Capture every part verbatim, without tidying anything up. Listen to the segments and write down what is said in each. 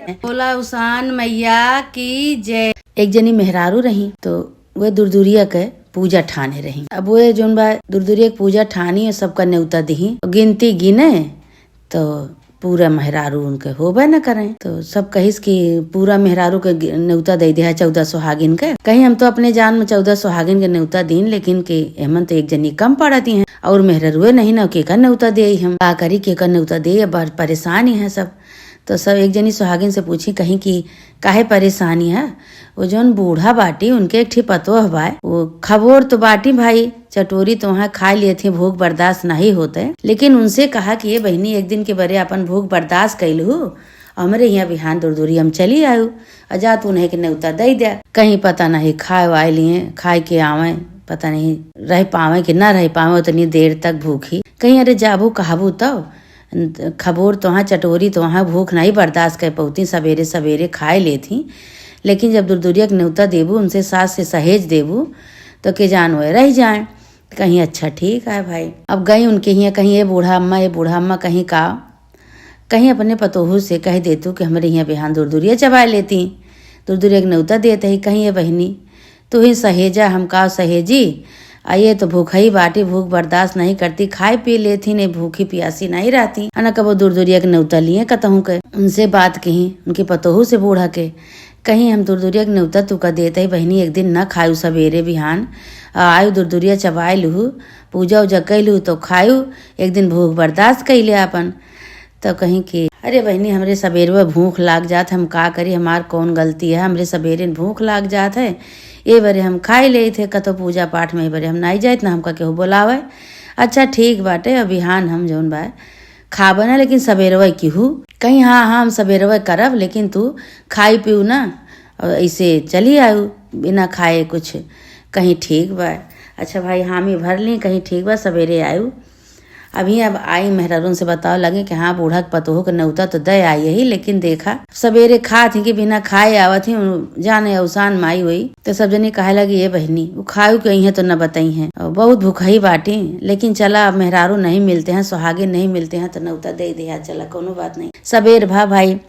बोला उसान मैया की जय। एक जनी मेहरारू रही, तो वे दुरदुरिया के पूजा ठाने रही। अब वे जौन बा दुरदुरिया के पूजा ठानी और सबका नेवता दिही, गिनती गिने तो पूरा मेहरारू उनके होबे न करें। तो सब कहिस कि पूरा मेहरारू के गि-, नेवता दे दिया चौदह सुहागिन के। कहीं हम तो अपने जान में चौदह सुहागिन के नेवता दीन, लेकिन कि एमन तो एक जनी कम पड़ती हैं और मेहरारुए नहीं ना, केकर नेवता दे हम, का करी, केकर नेवता दे, बड़ परेशान ही हैं सब। तो सब एक जनी सुहागिन से पूछी, कहीं कि काहे परेशानी है? वो जौन बूढ़ा बाटी, उनके एक ठी पतोह बाय, वो खबोर तो बाटी भाई, चटोरी तो वहाँ खा लिए थे, भूख बर्दाश्त नहीं होते, लेकिन उनसे कहा कि ये बहिनी, एक दिन के बरे अपन भूख बर्दाश्त कैलहू, हमरे यहाँ बिहान दुरदुरी हम चली आयु, आ जा तू उन्हें के नेवता दे दे। कहीं पता नहीं खाए वाए लिए, खाए के आवे, पता नहीं रह पावे कि ना रह पावे उतनी देर तक भूखी। कहीं अरे जाबू कहबू तो खबोर तोहाँ, चटोरी तोहाँ, भूख नहीं बर्दाश्त कर पौती, सवेरे सवेरे खाए लेती। लेकिन जब दुरदुरिया के नेवता देबू, उनसे सास से सहेज देबू, तो के जान वह रह जाए। कहीं अच्छा ठीक है भाई। अब गई उनके हियाँ, कहीं ये बूढ़ा अम्मा, ये बूढ़ा अम्मा, कहीं का, कहीं अपने पतोहू से कह देतू कि हमरे हियाँ बिहान दुरदुरिया चबाए लेती, दुरदुरिया के नेवता देत ही, कहीं ये बहिनी, तू ही सहेजा, हम का सहेजी? आ ये तो भूखई बाटी, भूख बर्दाश्त नहीं करती, खाए पी लेती, नहीं भूखी प्यासी नहीं रहती। अना कबो दुरदुरिया के नेवता लिए कतहूँ के। उनसे बात कही, उनके पतोहू से बूढ़ा के, कहीं हम दुरदुरिया के नेवता तू का देत ही बहिनी, एक दिन न खायु सवेरे बिहान, आ आयु दुरदुरिया चबाए लुहू, पूजा उजा कैलू तो खायु, एक दिन भूख बर्दाश्त कैले आपन। तो कहीं कि अरे बहिनी, हमरे सबेरवे भूख लाग जात, हम का करी, हमार कौन गलती है, हमरे सबेरे भूख लाग जात है, ये बरे हम खाई लेत है, कतो पूजा पाठ में ये बरे हम नाई जाइत, ना हमका केहू बोलावे। अच्छा ठीक बाटे, अब बिहान हम जौन बा खाबे ना, लेकिन सबेरवे किहू। कहीं हाँ हाँ, हम सबेरवे करब, लेकिन तू खाई पीऊ ना, और ऐसे चली आयु बिना खाए कुछ। कहीं ठीक बा। अच्छा भाई, हामी भर ली, कहीं ठीक बा, सबेरे आयु। अभी अब आई मेहरारून से बताओ लगे कि हाँ, बूढ़ा के पतोहू के नेवता तो दे आई ही, लेकिन देखा सबेरे खात ही कि बिना खाए आवत ही, उ जाने औसान माई हुई। तो सब जनी कहे लगी, "ये बहिनी, उ खायु के अइहें तो न बतई हैं, और बहुत भूखही बाटी, लेकिन चला, अब मेहरारू नहीं मिलते हैं, सुहागिन नहीं मिलते हैं, तो नेवता दे दिया, चला, कोनो बात नहीं।" सबेर भा भाई,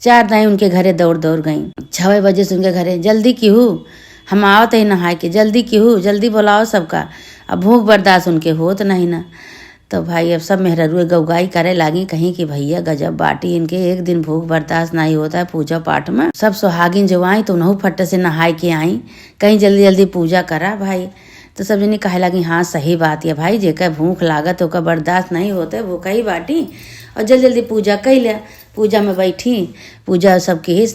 चार दाई उनके घरे दौड़ दौड़ गई। छवे बजे से उनके घरे, "जल्दी किहू, हम आवत ही नहाए के, जल्दी किहू, जल्दी बोलाओ सबका।" अब भूख बर्दाश्त उनके होत नहीं ना। तो भाई, अब सब मेहररुए गौगाई करे लागी, कहीं कि भैया गजब बाटी इनके, एक दिन भूख बर्दाश्त नहीं होता है पूजा पाठ में। सब सुहागिन जो आई तो उनहू फट से नहाए के आई, कहीं जल्दी जल्दी पूजा करा भाई। तो सब जनी कहे लागी, "हाँ, सही बात है भाई, जेकर भूख लागत ओकर बर्दाश्त नहीं होते, भूखही बाटी, और जल्दी जल्दी पूजा कई ले।" पूजा में बैठी, पूजा सब किहिस,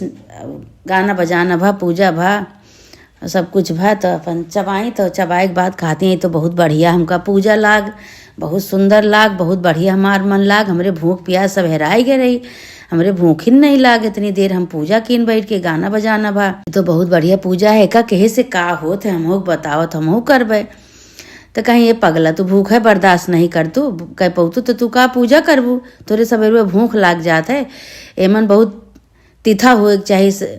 गाना बजाना भा, पूजा भा, सब कुछ भा, तो अपन चबाई, तो चबाए के बाद कहती हैं, "तो बहुत बढ़िया हमका पूजा लाग, बहुत सुंदर लाग, बहुत बढ़िया हमार मन लाग, हमरे भूख प्यास सब हेराई गए रही, हमरे भूखिन नहीं लाग, इतनी देर हम पूजा कीन बैठ के गाना बजाना भा, तो बहुत बढ़िया पूजा है।" का कहे से का होत है, हमहू के बताओ तो हमहू करबे। तो कहीं, "ये पगला, तू भूख है बर्दाश्त नहीं कर, तू कह पौतू तो तू का पूजा करबू, तोरे सबेरे भूख लाग जात है।" एमन बहुत तिथा होए के चाही स-,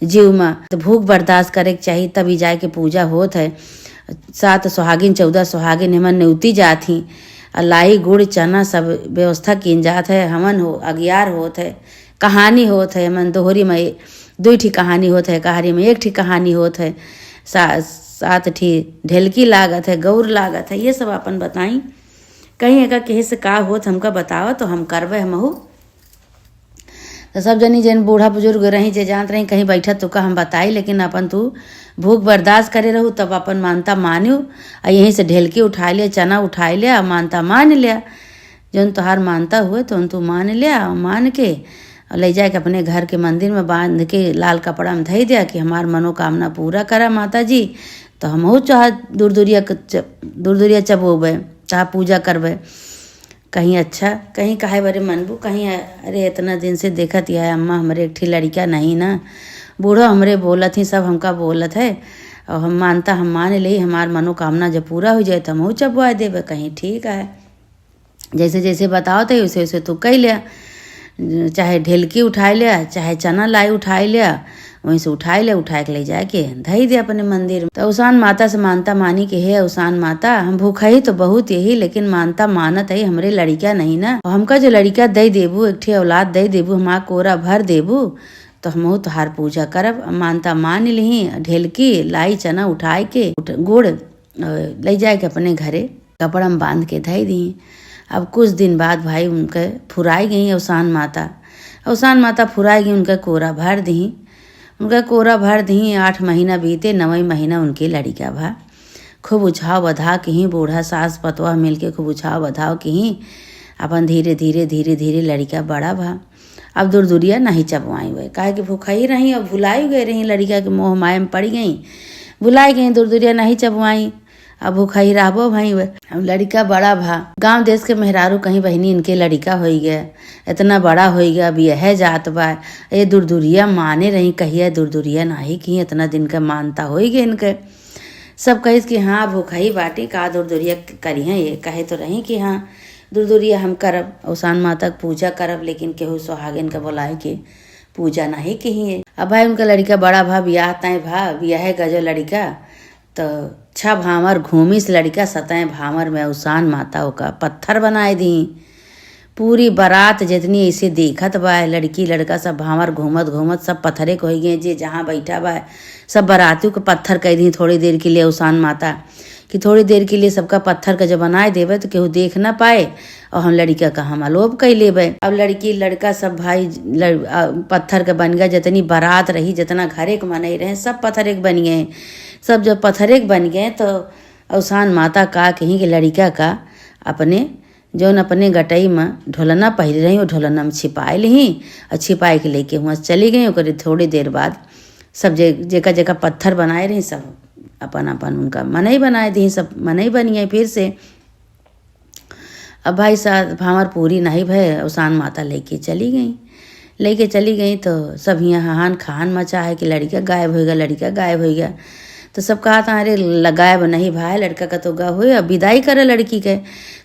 जीव में, तो भूख बर्दाश्त करे के चाही, तभी जाए के पूजा होत है। सात सुहागिन, चौदह सुहागिन एमन नेवती जात ही, आ लाई, गुड़, चना सब व्यवस्था कीन जात है, हवन हो, अगियार होत है, कहानी होत है, एमन दोहरी में दुई ठी कहानी होत है, कहारी में एक ठी कहानी होत है, सा-, सात ठी ढेलकी लागत है, गौर लागत है, ये सब अपन बताई। कहीं एका कहे से का होत हमका बतावा तो हम करबे हमहू। तो सब जनी जन बूढ़ा बुजुर्ग रही, जे जानत रही, कहीं बैठा तो का हम बताई, लेकिन अपन तू भूख बर्दाश्त करे रहू, तब अपन मानता मान्यू, आ यहीं से ढेलकी उठाए ले, चना उठाए ले, आ मानता मान ले। जौन तोहार मानता हुए, तौन तू मान ले, आ मान के, आ ले जाके अपने घर के मंदिर में बांध के लाल कपड़ा में धई दे कि हमार मनोकामना पूरा करा माता जी। तो हमहू चाहे दुरदुरिया क-, च-, दुरदुरिया चबोबे, चाहे पूजा करबे। कहीं अच्छा, कहीं काहे बरे मनबू, कहीं अ-, अरे, इतना दिन से देखत या अम्मा हमरे एक ठी लड़िका नहीं ना, बूढ़ो हमरे बोलत ही, सब हमका बोलत है, और हम मानता हम मान लेई, हमार मनोकामना जब पूरा हो जाए तो हमहू चबवाए देबे। कहीं ठीक है, जैसे जैसे बताओ तो वैसे वैसे तू कई ले, चाहे ढेलकी उठाए ले, चाहे चना लाई उठाए ले, वहीं से उठाए ले, उठाए के ले जाके धई दे अपने मंदिर में। तो अवसान माता से मानता मानी कि हे अवसान माता, हम भूखा ही तो बहुत यही, लेकिन मानता मानत है, हमरे लड़िका नहीं ना, और हमका जो लड़िका दे देबू, एक ठे औलाद दे देबू, हमार कोरा भर देबू, तो हमहू तोहार पूजा करब। मानता मान लिही, ढेलकी लाई चना उठाए के उठ-, गुड़, अ, ले जाए के अपने घरे कपड़ा में बांध के धई दी। अब कुछ दिन बाद भाई उनके फुराई गई अवसान माता। अवसान माता फुराई गई, उनके कोरा भर दी। उनके कोरा भर दी, आठ महीना बीते, नवई महीना उनके लड़िका भा। खूब उछाव बधाव किहीं, बूढ़ा सास पतोह मिलके खूब उछाव बधाव किहीं, अपन धीरे धीरे धीरे धीरे लड़िका बड़ा भा। अब दुरदुरिया नहीं चबवाई हुए, काहे कि भूखा ही रही और भुलाई गए रही, लड़िका के मोह माया में पड़ी गई, भुलाई गई, दुरदुरिया नहीं चबवाई। अब भूखा ही रहबो भई हुए। अब लड़िका बड़ा भा, गांव देश के मेहरारू कहीं बहिनी इनके लड़िका होई गए, इतना बड़ा होई गए, अब यह जात बा। ये दुरदुरिया माने रही, कहिया दुरदुरिया नाही कि इतना दिन का मानता होई गए इनके। सब कहिस कि हाँ, भूखा ही बाटी, का दुरदुरिया करिहें ये, कहे तो रही कि हाँ, दुरदुरिया हम करब, अवसान माता के पूजा करब, लेकिन केहू सुहागिन के बुलाए के पूजा नाही किहिए। अब भाई उनका लड़िका बड़ा भा, बियाह तय भा, बियाहे गजो लड़िका, तो छह भांवर घूमिस लड़िका, सतैं भांवर में अवसान माता ओका पत्थर बनाए दी। पूरी बारात जितनी ऐसे देखत बा, लड़की लड़का सब भांवर घूमत घूमत सब पत्थरे के होई गए, जे जहाँ बैठा बा, सब बारातियों के पत्थर कह दी थोड़ी देर के लिए अवसान माता, कि थोड़ी देर के लिए सबका पत्थर का जब बनाए देवे तो केहू देख ना पाए और हम लड़िका का हम अलोप कई लेबे। अब लड़की लड़का सब भाई लड़-, आ, पत्थर के बन गए, जितनी बारात रही, जितना घरे के मनई रहे, सब पत्थरे के बन गए। सब जब पत्थरे के बन गए तो अवसान माता का कहीं कि लड़िका का अपने, जौन अपने गटई में ढोलना पहिरे रही, वो ढोलना में छिपाए लिही और छिपाए के लेके हुआं से चली गई। ओकरे थोड़ी देर बाद सब जे, जेका जेका पत्थर बनाए रही, सब अपन अपन उनका मनई बनाए दी, सब मनई बन गए फिर से। अब भाई साहब भांवर पूरी नहीं भय, अवसान माता लेके चली गई। लेके चली गई तो सब हियाँ हाहान खान मचा है कि लड़िका गायब होइगा, लड़िका गायब होइगा। तो सब कहत हैं, "अरे ल-, गायब नहीं भाई, लड़का का तो गा होए, अब विदाई करे लड़की के।"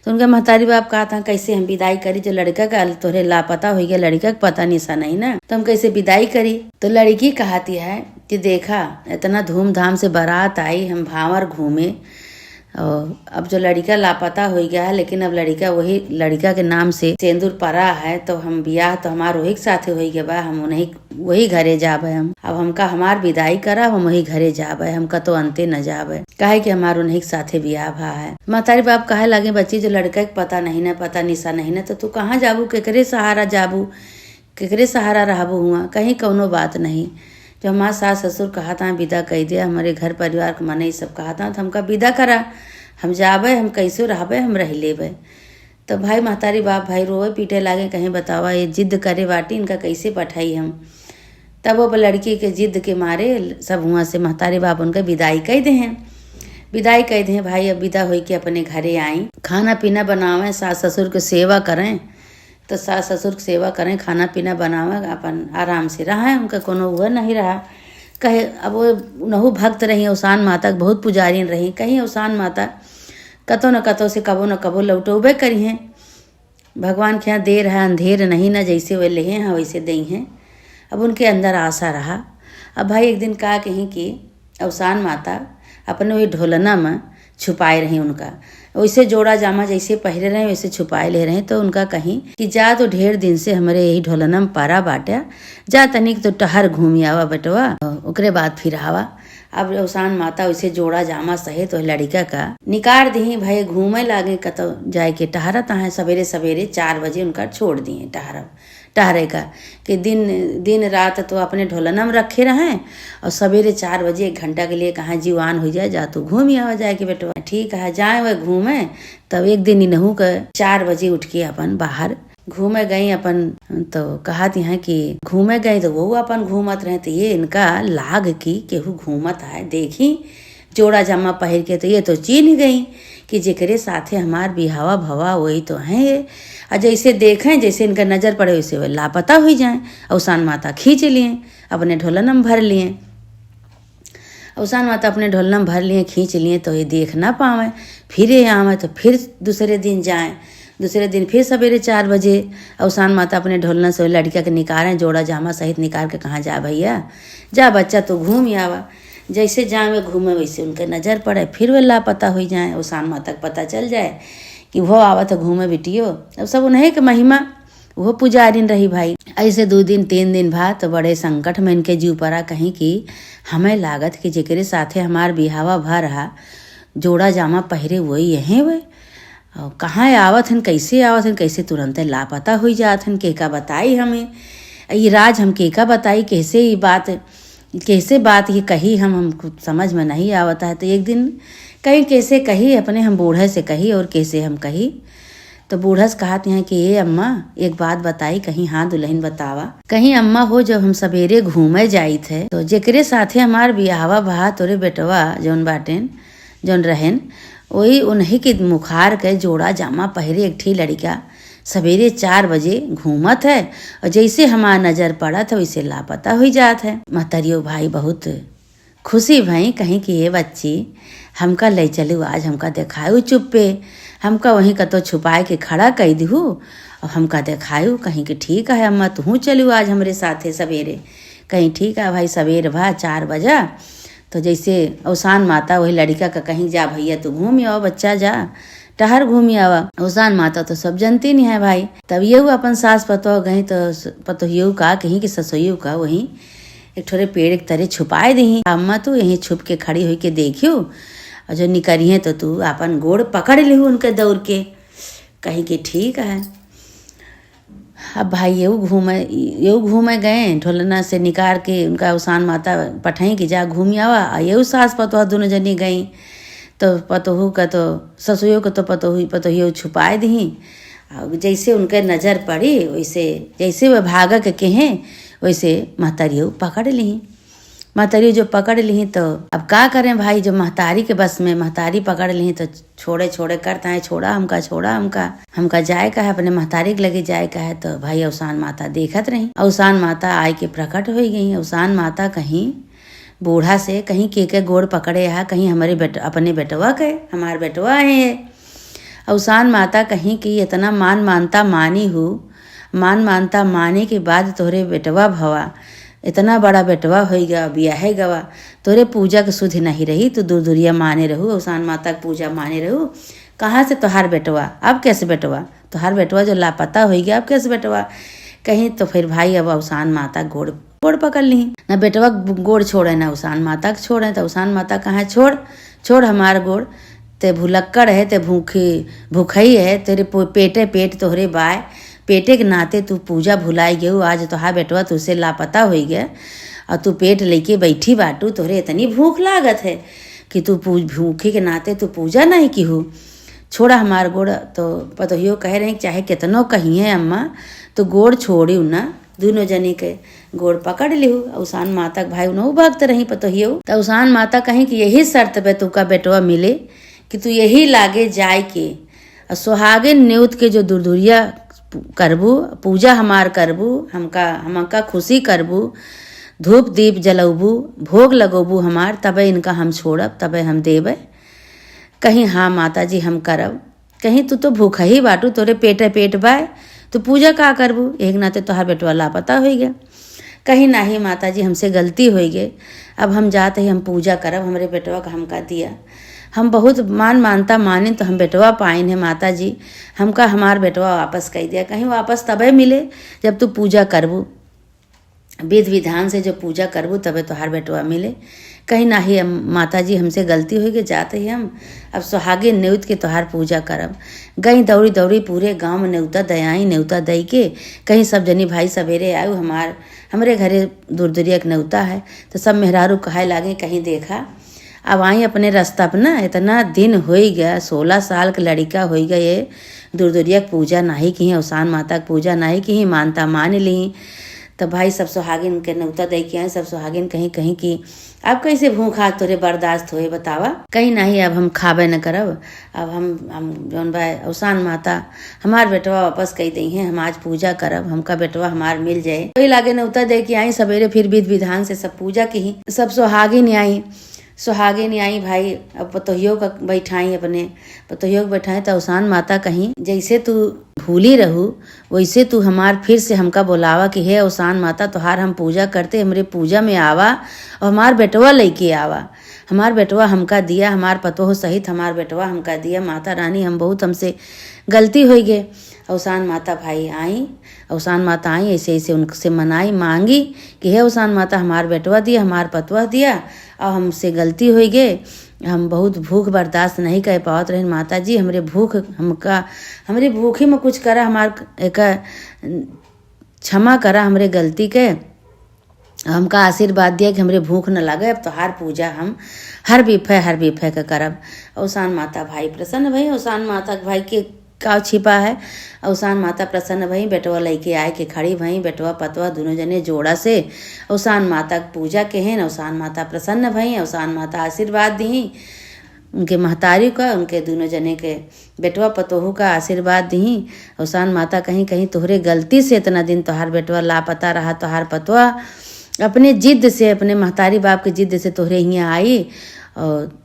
तो उनके महतारी बाप कहत हैं, "कैसे हम विदाई करी जो लड़का का तोहरे लापता होइगा, लड़का का पता निशा नहीं ना, तो हम कैसे विदाई करी?" तो लड़की कहती है कि देखा, इतना धूमधाम से बारात आई, हम भांवर घूमे, और अब जो लड़िका लापता होइगा है, लेकिन अब लड़िका वही, लड़िका के नाम से सेंदूर परा है, तो हम बियाह तो हमार वही के साथे होइगा बा, हम उन्हीं, वही घरे जाबे हम। अब हमका हमार विदाई करा, हम वही घरे जाबे, हम कतो अंते न जाबे, काहे कि हमार उन्हीं के साथे बियाह भा है। महतारी बाप कहे लागे, "बच्ची, जो लड़का के पता नहीं ना, पता निशा नहीं ना, तो तू कहाँ जाबू, केकरे सहारा जाबू?" केकरे सहारा रहबू हुआं, कहीं कौनो बात नहीं। जो हमार सास ससुर कहत हैं, "विदा कई दे, हमरे घर परिवार के मनई सब कहत हैं, तो हमका विदा करा, हम जाबे, हम कैसे रहबे, हम रह लेबे।" तो भाई महतारी बाप भाई रोवे पीटे लागे, कहीं बतावा, ये जिद करे बाटी, इनका कैसे पठाई हम। तब वो लड़की के जिद के मारे सब हुआं से महतारी बाप उनका विदाई कई दे हैं। विदाई कई दे हैं भाई, अब विदा होई के अपने घरे आई, खाना पीना बनावें, सास ससुर के सेवा करें। तो सास ससुर के सेवा करें, खाना पीना बनावें, अपन आराम से रहें, उनका कोनो हुआ नहीं रहा। कहे, अब वो उनहु भक्त रही, अवसान माता के बहुत पुजारिन रही, कहीं अवसान माता कतो न कतो से कबो न कबो लौटौबे करिहें। भगवान के यहाँ देर है अंधेर नहीं, ना जैसे वे लेहे हैं वैसे दई हैं। अब उनके अंदर आशा रहा। अब भाई एक दिन का कहीं कि अवसान माता अपने वही ढोलना में छुपाए रही उनका। वैसे जोड़ा जामा जैसे पहिरे रहे, वैसे छुपाए ले रहे। तो उनका कहीं कि जा, तो ढेर दिन से हमरे यही ढोलना में परा बाट्या, जा तनिक तो टहर घूमी आवा बेटवा, ओकरे बाद फिर आवा। अब अवसान माता वैसे जोड़ा जामा सहित वह लड़िका का निकार दिही। भाई घूमे लागे कतो जाए के टहरत हैं। सवेरे सवेरे चार बजे उनका छोड़ दिए टहरब। टहरे का कि दिन, दिन रात तो अपने ढोलना में रखे रहें और सवेरे चार बजे एक घंटा के लिए कहाँ जीवान हो जाए, जा तू घूम आवा जाए के बेटवा। ठीक है, जाए वह घूमे। तब एक दिन इनहू के चार बजे उठ के अपन बाहर घूमे गई अपन। तो कहत हैं कि घूमे गई तो वो अपन घूमत रहे, तो ये इनका लाग कि केहू घूमत है, देखी जोड़ा जामा पहिर के, तो ये तो चीन्ह गई कि जेकरे साथे हमार बिहावा भवा वही तो हैं ये। और जैसे देखें, जैसे इनका नजर पड़े, वैसे वे लापता हुई जाएं। अवसान माता खींच लिए, अपने ढोलना में भर लिए। अवसान माता अपने ढोलना में भर लिए, खींच लिए, तो ये देख ना पावे। फिर ये आवे तो फिर दूसरे दिन जाए, दूसरे दिन फिर सबेरे चार बजे अवसान माता अपने ढोलना से लड़िका के निकारे, जोड़ा जामा सहित निकार के कहा, "जा भइया, जा बच्चा, तू घूम आवा।" जैसे जावे घूमे, वैसे उनके नजर पड़े, फिर वे लापता होइ जाए। अवसान माता के पता चल जाए कि वो आवत है घूमे बिटियो। अब सब उन्हीं के महिमा, वो पुजारिन रही भाई। ऐसे दू दिन तीन दिन भा तो बड़े संकट में इनके जीव परा, कहीं कि हमें लागत कि जेकरे साथे हमार बिहावा भा रहा, जोड़ा जामा पहिरे, वही यहीं हुए। और कहाँ आवत हन, कैसे आवत हन, कैसे तुरंते लापता होइ जात हन, केका बताई हमें ई राज, हम केका बताई, कैसे ई बात, कैसे बात ये कही हम, हमको समझ में नहीं आवत है। तो एक दिन कहीं कैसे कही, अपने हम बूढ़े से कही और कैसे हम कही, तो बूढ़ा से कहत हैं कि, "ए अम्मा, एक बात बताई, कहीं हाँ दुल्हन बतावा, कहीं अम्मा हो, जब हम सबेरे घूमे जाइत है तो जेकरे साथे हमार बियाहवा भा तोरे बेटवा जौन बाटेन, जौन रहेन, वही उन्हीं के मुखार के जोड़ा जामा पहिरे एक ठी लड़िका सबेरे चार बजे घूमत है और जैसे हमार नजर पड़त है वैसे लापता होइ जात है।" महतरियो भाई बहुत खुशी भई, कहीं कि, "ए बच्ची, हमका ले चलू आज, हमका देखायू चुप्पे, हमका वहीं कतो छुपाए के खड़ा कई दिहू और हमका देखायू।" कहीं कि, "ठीक है अम्मा, तुहूँ चलू आज हमरे साथे सबेरे।" कहीं, "ठीक है भाई।" सबेर भा चार बजा, तो जैसे अवसान माता वही लड़िका का कहीं, "जा भइया, तू घूम आवा बच्चा, जा टहर घूम आवा।" अवसान माता तो सब जनती नहीं है भाई। तब यहू अपन सास पतोह गई तो स-, पतोहियो का कहीं कि ससुइयो का वहीं एक ठोरे पेड़ के तरे छुपाए दही। अम्मा तू यहीं छुप के खड़ी होई के देखियो और जो निकरिहे तो तू अपन गोड़ पकड़ लिहू उनके दौड़ के। कहीं कि, "ठीक है।" अब भाई यहू घूमे, यहू घूमे गए, ढोलना से निकार के उनका अवसान माता पठाई कि, "जा घूम आवा।" आ यहू सास पतोह दोनों जनी गई, तो पतोहू का तो, ससुइयो का तो पतोहू, पतोहियो छुपाए दही। आ जैसे उनके नजर पड़ी, वैसे, जैसे वह भाग के कहें, वैसे महतरियो पकड़ ली। महतरियो जो पकड़ ली तो अब का करें भाई, जो महतारी के बस में, महतारी पकड़ ली तो छोड़े, छोड़े करता है, "छोड़ा हमका, छोड़ा हमका, हमका जाए का है, अपने महतारी के लगे जाए का है।" तो भाई अवसान माता देखत रही, अवसान माता आए के प्रकट हो गई। अवसान माता कहीं बूढ़ा से, कहीं के के गोड़ पकड़े हा, कहीं हमरे बेट-, अपने बेटवा के, हमार बेटवा है। अवसान माता कहीं कि इतना मान मानता मानी हूँ, मान मानता माने के बाद तोहरे बेटवा भवा, इतना बड़ा बेटवा होई गवा, बियाहे गवा, तोहरे पूजा के सुधि नहीं रही, तू दूर दूरिया माने रहू, अवसान माता के पूजा माने रहू, कहाँ से तोहार बेटवा, अब कैसे बेटवा, तोहार बेटवा जो लापता होई गया, अब कैसे बेटवा? कहीं तो फिर भाई अब अवसान माता गोड़, गोड़ पकड़ ली, ना बेटवा के गोड़ छोड़े, ना अवसान माता के छोड़े, तो अवसान माता कहाँ, "छोड़, छोड़ हमार गोड़, ते भुलक्कड़ है, ते भूखी, भूखई है, तेरे पो-, पेटे पेट तोहरे बाय, पेटे के नाते तू पूजा भुलाई गयू, आज तोहार बेटवा तुझसे लापता होई गया और तू पेट लेके बैठी बाटू, तोहरे इतनी भूख लागत है कि तू पू-, भूखे के नाते तू पूजा नहीं किहू, छोड़ा हमार गोड़।" तो पतोहियो कहे रही, "चाहे कितनो कहिए अम्मा, तो गोड़ छोड़ियो ना।" दोनों जनी के गोड़ पकड़ लिहू। अवसान माता के भाई उनहु भक्त रही पतोहियो। त अवसान माता कहीं कि यही शर्त पे तुका बेटवा मिले कि तू यही लागे जाए के और सुहागिन नेउत के जो दुरदुरिया करबू, पूजा हमार करबू, हमका, हमका खुशी करबू, धूप दीप जलौबू, भोग लगौबू हमार, तबे इनका हम छोड़ब, तबे हम देबे। कहीं, "हाँ माता जी, हम करब।" कहीं, "तू तो भूखा ही बाटू, तोरे पेटे पेट बाय, तू पूजा का करबू? एक नाते तोहार बेटवा लापता होई गया।" कहीं, "नाही माता जी, हमसे गलती होई गई, अब हम जात ही, हम पूजा करब, हमरे बेटवा का हमका दिया। हम बहुत मान मानता मानिन तो हम बेटवा पाइन है माता जी, हमका हमार बेटवा वापस कई दिया।" कहीं, "वापस तबे मिले जब तू पूजा करबू।" विध विधान से जो पूजा करबू तबे तोहार बेटवा मिले। कहीं, "नाही अम-, माता जी, हमसे गलती होई गई, जात ही हम, अब सुहागिन नेउत के तोहार पूजा करब।" गई दौड़ी दौड़ी पूरे गांव में नेउता दयाई, नेउता दई के कहीं, "सब जनी भाई सबेरे आयु, हमार, हमरे घरे दुरदुरिया के नेउता है।" तो सब मेहरारू कहे लागे, कहीं, "देखा, अब आई अपने रास्ता पर ना, इतना दिन होई गया, सोलह साल के लड़िका होई गया, ये दुरदुरिया के पूजा नाही किहीं, अवसान माता के पूजा नाही किहीं, मानता मान ली।" तो भाई सब सुहागिन के नेउता दे के आए, सब सुहागिन कहीं, कहीं कि, "अब कैसे भूखा तोरे बर्दाश्त होए बतावा?" कहीं, "नाही, अब हम खाबे न करब, अब हम, हम जौन बा अवसान माता हमार बेटवा वापस कई दई हैं, हम आज पूजा करब, हमका बेटवा हमार मिल जाए।" वही लागे नेउता दे के आई, सबेरे फिर विध विधान से सब पूजा किहीं, सब सुहागिन आई, सुहागिन आई भाई, अब पतोहियो का बैठाई अपने, पतोहियो के बैठाई त अवसान माता कहीं, "जैसे तू भूली रहू, वैसे तू हमार फिर से हमका बोलावा कि हे अवसान माता, तोहार हम पूजा करते, हमरे पूजा में आवा और हमार बेटवा लइके आवा, हमार बेटवा हमका दिया, हमार पतोह सहित हमार बेटवा हमका दिया। माता रानी, हम बहुत, हमसे गलती होइ गए।" अवसान माता भाई आई, अवसान माता आई, ऐसे, ऐसे उनसे मनाई, मांगी कि हे अवसान माता, हमार बेटवा दिया, हमार पतवा दिया, और हमसे गलती होइ गए, हम बहुत भूख बर्दाश्त नहीं कर पावत रहन। माता जी, हमरे भूख, हमका, हमरे भूखे में कुछ करा, हमार एक क्षमा करा हमरे गलती के, हमका आशीर्वाद दिया कि हमरे भूख न लगे, अब तोहार पूजा हम हर बिफे, हर बिफे के करब। अवसान माता भाई प्रसन्न भई, अवसान माता के भाई के का छिपा है, अवसान माता प्रसन्न भई, बेटवा लइके आए के खड़ी भई, बेटवा पतवा दुनों जने जोड़ा से अवसान माता के पूजा केहेन, अवसान माता प्रसन्न भई, अवसान माता आशीर्वाद दिही उनके महतारी का, उनके दुनों जने के बेटवा पतोहू का आशीर्वाद दिही। अवसान माता कहीं, कहीं तोहरे गलती से इतना दिन तोहार बेटवा लापता रहा, तोहार पतवा अपने जिद से, अपने महतारी बाप के जिद से तोहरे हियाँ आई और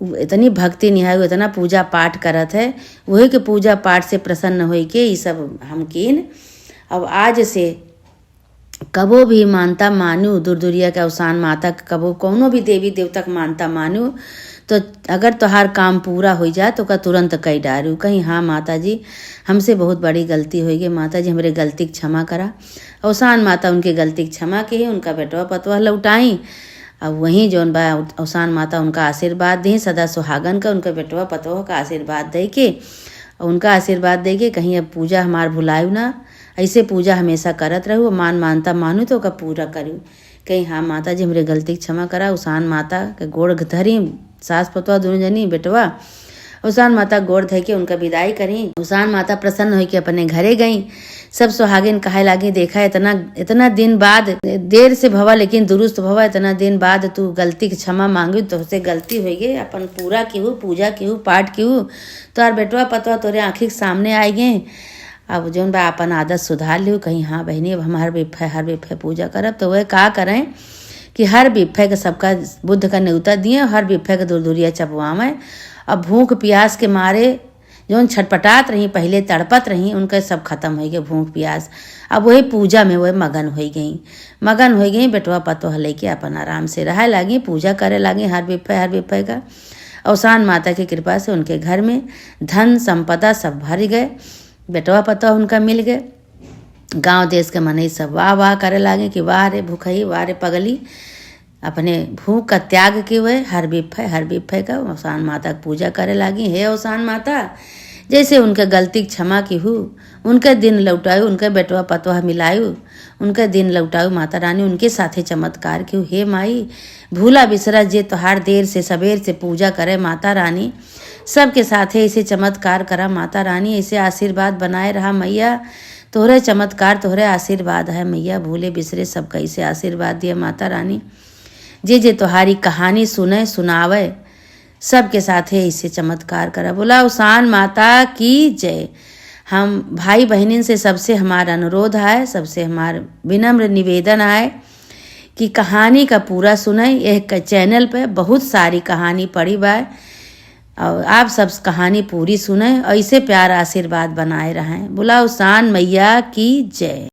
उ इतनी भक्ति निहाई, उ इतना पूजा पाठ करत है, वही के पूजा पाठ से प्रसन्न होई के ई सब हम कीन। अब आज से कबो भी मानता मानू, दुरदुरिया के अवसान माता के कबो कौनो भी देवी देवता के मानता मानू, तो अगर तोहार काम पूरा होइ जाए तो ओका तुरंत कई डारू। कहीं, "हाँ माता जी, हमसे बहुत बड़ी गलती होइ गई, माता जी हमरे गलती के क्षमा करा।" अवसान माता उनके गलती के क्षमा किही, उनका बेटवा पतवा लौटाई। अब वहीं जौन बा अवसान माता उनका आशीर्वाद दी, सदा सुहागन का, उनका बेटवा पतवा का आशीर्वाद दे के, उनका आशीर्वाद दे के कहीं, "अब पूजा हमार भुलायु ना, ऐसे पूजा हमेशा करत रहू, मान मानता मानू तो ओका पूरा करू।" कहीं, "हाँ माता जी, हमरे गलती के क्षमा करा।" अवसान माता के गोड़ धरी, सास पतवा दुनों जनी, बेटवा अवसान माता गोड़ धइ के उनका विदाई करी। अवसान माता प्रसन्न होई के अपने घरे गई। सब सुहागिन कहे लागी, "देखा, इतना, इतना दिन बाद, देर से भवा लेकिन दुरुस्त भवा, इतना दिन बाद तू गलती के क्षमा मांगी, तोहसे गलती होइ गई, अपन पूरा केहू, पूजा केहू, पाठ केहू, तोहार बेटवा पतवा तोरे आँखी के सामने आइ गए।" अब जौन बा अपन आदत सुधार लिहू, कहीं, "हाँ बहिनी, अब हम हर बिफे, हर बिफे पूजा करब।" तो वह का करें कि हर बिफे के सबका बुध का न्योता दिए, हर बिफे के दुरदुरिया चपवावें। अब भूख प्यास के मारे जौन छटपटात रही, पहिले तड़पत रही, उनके सब खतम होइ गए भूख प्यास। अब वही पूजा में वह मगन होइ गई, मगन होइ गई। बेटवा पतोह लेके अपन आराम से रहे लागी, पूजा करे लागी हर बिफे, हर बिफे का। अवसान माता की कृपा से उनके घर में धन संपदा सब भर गए। बेटवा पतोह उनका मिल गए। गाँव देश के मनई सब वाह वाह करे लागे कि "वाह रे भूखई, वाह रे पगली, अपने भूख का त्याग के हुए हर बिफे, हर बिफे का अवसान माता के पूजा करे लागी।" हे अवसान माता, जैसे उनके गलती के क्षमा किहू, उनके दिन लौटायु, उनके बेटवा पतवा मिलायु, उनके दिन लौटायु माता रानी, उनके साथे चमत्कार किहू। हे माई, भूला बिसरा जे तोहार देर से सबेर से पूजा करे माता रानी, सबके साथे ऐसे चमत्कार करा माता रानी, ऐसे आशीर्वाद बनाए रहा मैया। तोहरे चमत्कार, तोहरे आशीर्वाद है मैया, भूले बिसरे सबका ऐसे आशीर्वाद दिया माता रानी। जे जे तोहारी कहानी सुने, सुनावे, सबके साथे ऐसे चमत्कार करा। बोला अवसान माता की जय। हम भाई बहनिन से सबसे हमार अनुरोध है, सबसे हमार विनम्र निवेदन है कि कहानी का पूरा सुने। यह क-, चैनल पे बहुत सारी कहानी पड़ी बा और आप सब कहानी पूरी सुने, ऐसे प्यार आशीर्वाद बनाए रहें। बोला अवसान मैया की जय।